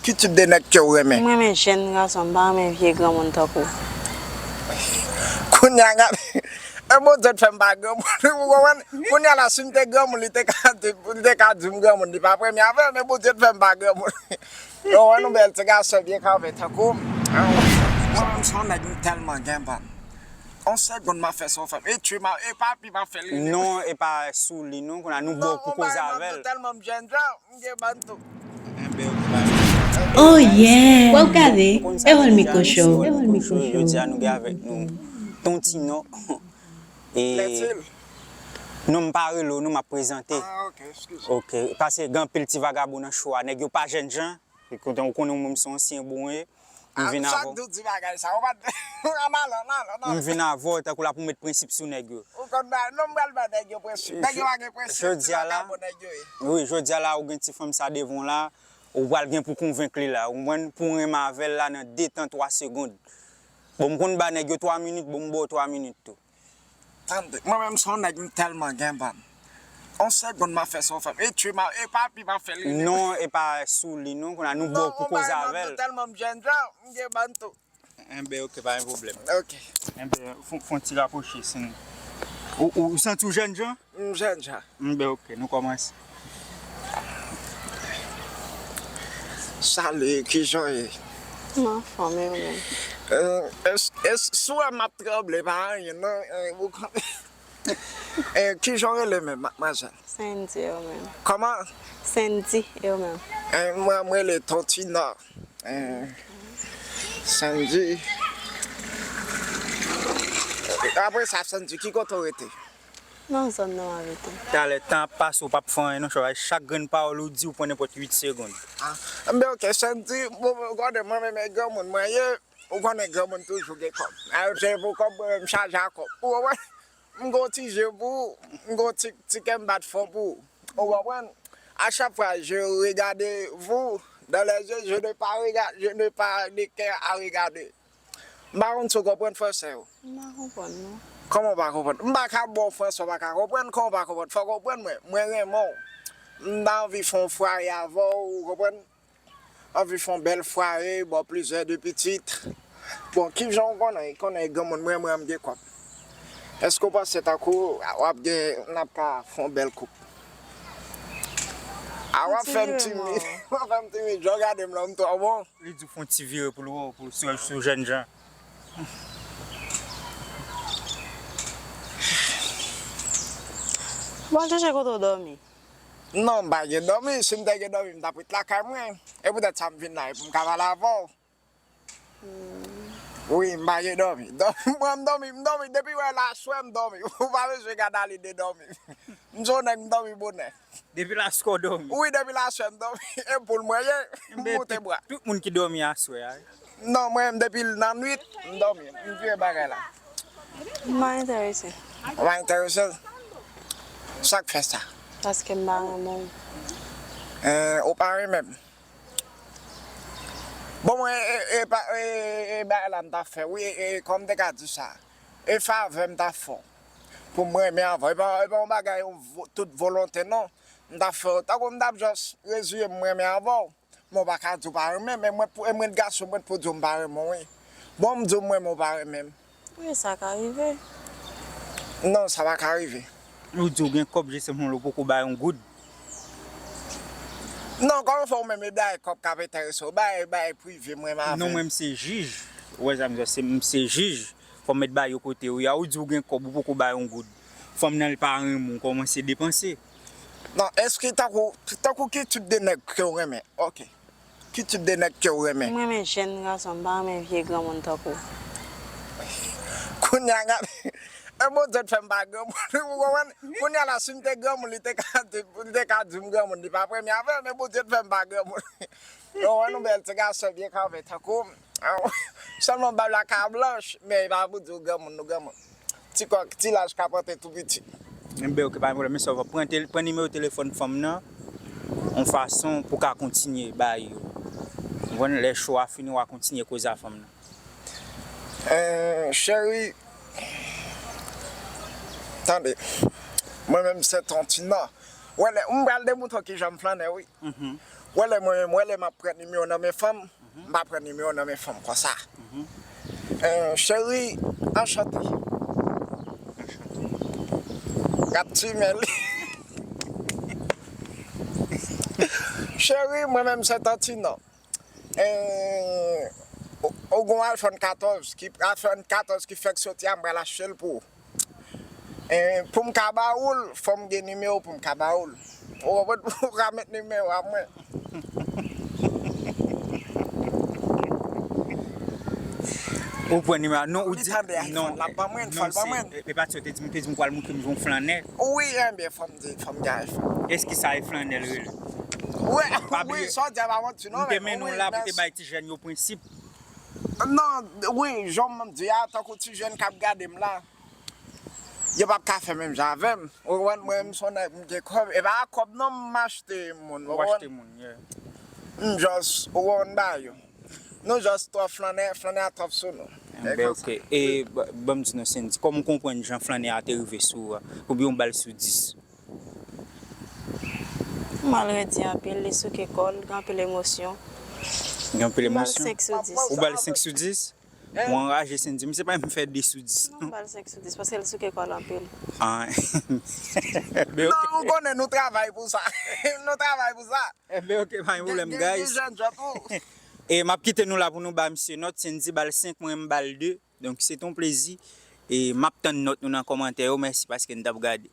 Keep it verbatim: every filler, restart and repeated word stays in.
Ki tip de nèg ke w renmen? M renmen jèn gason, m pa renmen vye granmoun tankou w. Kounye a, gade, e Bondye t fè m pa granmoun, ou konprann? Kounye a la, si m te granmoun, li te ka di, li te ka di m granmoun, li pa premye avè m, men Bondye t fè m pa granmoun. Ou konprann, yon bèl ti gason byen kanpe tankou w. Mwen menm, se yon nèg m tèlman gen bann. On segonn, m ap fè sa w fè m. E tchwi, m ap, e papi, m ap fè li. Non, e pa sou li, non, kounye a nou bò pou koze avè l. Tèlman m jèn jan, m gen bann tou. Oh yeah! Wè w gade, e Olmiko Show. Jodi a nou gen avèk nou Ton Tino. E non, m pa rele w, non, m ap prezante. Ah, ok, eskize. Ok, paske gen anpil ti vagabon nan show a, nèg yo pa jèn jan. Ou konnen, ou konnen mwen, m se yon ansyen bon, e m vin avè w. Chak jou di bagay sa, ou pa t, ann ale, ann ale, ann ale. M vin avè w, tankou la pou met prensip sou nèg yo. Ou konn ba, non, m pral ba nèg yo prensip. Nèg yo pa gen prensip, ti vagabon nèg yo ye. Wi, jodi a la, ou gen ti fanm sa devan w la, ou pral gen pou konvenk li la. Ou konprann, pou w renmen avè l la nan de tan, twa segonn. Bon, m konn ba nèg yo twa minit, bon, m ba w twa minit tou. Tande, mwen menm se yon nèg m tèlman gen bann. On segonn, m ap fè sa w fè m. E tchwi, m ap, e papi, m ap fè li. Non, e pa sou li, non, kounye a nou bò pou koze avè l. Tèlman m jèn jan, m gen bann tou. Enben, ok, pa gen pwoblèm. Ok. Enben, fon, fon ti rapwoche, si n-, ou, ou, ou santi w jèn jan? M jèn jan. Enben, ok, nou kòmanse. Salut, kijan w ye? M anfòm, e ou menm? Eh, es, es, si w wè m ap tranble, pa anyen, non. Eh, ou konn, eh, kijan w rele menm, madmwazèl? Sandy, e ou menm? Kòman? Sandy, e ou menm? Eh, mwen, mwen rele Ton Tino. Eh, Sandy. Apre sa, Sandy, ki kote w rete? Nan zòn nan m abite. Talè, tan ap pase, w p ap fè anyen non, chòvay. Chak grenn pawòl ou di, ou pran nenpòt uit segonn. Ah, enben, ok, Sandy, bon, bon, gade, mwen menm e granmoun mwen ye, ou konnen granmoun toujou gen kòb. A, se pou kòb, mwen menm chaje a kòb. Ou konprann? M gon ti je pou ou, m gon ti, ti kè m bat fò pou ou. Ou konprann? À chaque fois, je regarde vous dans les yeux, je n'ai pas rega-, je n'ai pas de cœur à regarder. M pa konn si w konprann fransè yo. M pa konprann, non. Kòman w pa konprann? M pa ka ba w fransè, w pa ka konprann. Kòman w pa konprann? Fò w konprann mwen. Mwen renmen w. M ta anvi fè yon fwayè avè w, ou konprann? Anvi fè yon bèl fwayè, ba w plizyè de pitit. Bon, kijan w konnen, konnen granmoun mwen, mwen, m gen kòb. Èske w panse tankou w ap gen, n ap ka fè yon bèl koup? A, w ap fè m timid. W ap fè m timid. Jan w gade m la, m twò bon. Li di w fè yon ti vire pou l wè w, pou l si w jèn jan. Bon, chèche kote w dòmi. Non, m pa gen dòmi. Si m te gen dòmi, m t ap ret lakay mwen. E poutèt sa m vin la, e pou m ka pale avè w. Wi, m pa gen dòmi. Dòmi, mwen, m dòmi, m dòmi. Depi w wè l aswè, m dòmi. Ou pa bezwen gade ale de dòmi. M se yon nèg, m dòmi bonè. Depi l aswè, w dòmi? Wi, depi l aswè, m dòmi. E poul mwen ye, m moute bwa. Tout moun ki dòmi aswè a. Non, mwen menm, depi l nan nwit, m dòmi. M vire bagay la. M pa enterese. Ou pa enterese? Sa k fè sa? Paske m pa renmen w. Eh, ou pa renmen m? Bon, mwen, e, e, e, pa, e, e, bagay la m t ap fè, wi, e, e, kòman m te ka di sa? E favè m t ap fè w pou m renmen avè w. E pa, e pa yon bagay, yon vo-, tout volonte, non. M t ap fè w, tankou m t ap just reziye m renmen avè w. Men w pa ka di w pa renmen, men mwen, pou, e mwen gason, mwen pou di w m pa renmen w, wi. Bon, m di w m renmen w, w pa renmen m. Wi, sa ka rive. Non, sa pa ka rive. Ou di w gen kòb, jis se moun ou poko bay yon goud. Non, kòman fè w menm e bay kòb k ap enterese w? Bay, bay prive, mwen, m avè. Non, mwen, m se jij. Ou wè sa m di w, se, m se jij. Fò m mèt bay yo kote yo ye a. Ou di w gen kòb, ou poko bay yon goud. Fanm nan, li pa renmen w, kòmanse depanse. Non, èske tankou, tankou ki tip de nèg ke w renmen? Ok. Ki tip de nèg ke w renmen? M renmen jèn gason, m pa renmen vye granmoun tankou w. Kounye a, gade, e Bondye t fè m pa granmoun, ou konprann? Kounye a la, si m te granmoun, li te ka di, li te ka di m granmoun, li pa premye avè m, men Bondye t fè m pa granmoun. Ou konprann, yon bèl ti gason byen kanpe tankou w. Sèlman bab la ka blanch, men e pa pou di w granmoun, nou granmoun. Ti kòk, ti laj ka pòte tou piti. Enben, ok, pa gen pwoblèm. Mesye, w ap pran tel-, pran nimewo telefòn fanm nan, yon fason pou w ka kontinye bay yo. Ou konprann, lè show a fini, w a kontinye koze a fanm nan. Eh, cheri, tande, mwen menm se Ton Tino. Wè, lè, m pral demontre w kijan m flannen, wi. Mhm. Wè lè mwen menm, wè lè m ap pran nimewo nan men fanm, m pa pran nimewo nan men fanm konsa. Eh, cheri, anchante. Gad ti men li. Cheri, mwen menm se Tantinon. Eh, ou, ou gon iPhone katòz, ki iPhone katòz ki fèk soti a, m pral achte l pou ou. Eh, pou m ka ba ou l, fò m gen nimewo pou m ka ba ou l. Ou konprann? Ou ka met nimewo a mwen. Ou pran nimewo a, non, ou di, Li tande iPhone, non, l ap ban mwen, non, fò l ban mwen. E, e pa ti, ou te di m, te di m pral montre m yon flannè. Wi, enben, fò m di, fò m gen iPhone. Èske sa e flannè l rele? Wi, Pa wi, bliye. Sa w di a pa manti, non, M te men mennen w wi, la pou men te bay ti jèn yo prensip. Non, wi, jan m di a, tankou ti jèn k ap gade m la, yo p ap ka fè menm jan avè m. Ou konprann, mwen, m se yon nèg, m gen kòb. E pa kòb non m achte moun, ou Ou achte konprann? Moun, yeah. M just, ou konprann ba yo. Nou just twò flannè, flannè a twòp sou nou. Ben, ok. E ba- ban m di nou, Sendy, kòman w konprann jan flannè a te rive sou ou a? Konbyen w ba l sou dis? M al redi anpil, li souke kò l, gen anpil emosyon. Gen anpil M ba l emosyon? senk sou dis. Ou ba l senk sou dis? Mwen anraje, Sendy. Misye pa menm fè de sou dis, Non, m ba l senk sou dis, paske l souke kò l anpil. Ah. Ben, Non, ok. Ou konnen nou travay pou sa. Nou travay pou sa. Enben, ok, pa gen pwoblèm, Gen- gen guys. jèn jan tou. E m ap kite nou la pou nou ba misye nòt. Sendy ba l senk, mwen, m ba l de. Donk, se te yon plezi. E m ap tann nòt nou nan kòmantè yo. Mèsi paske n t ap gade.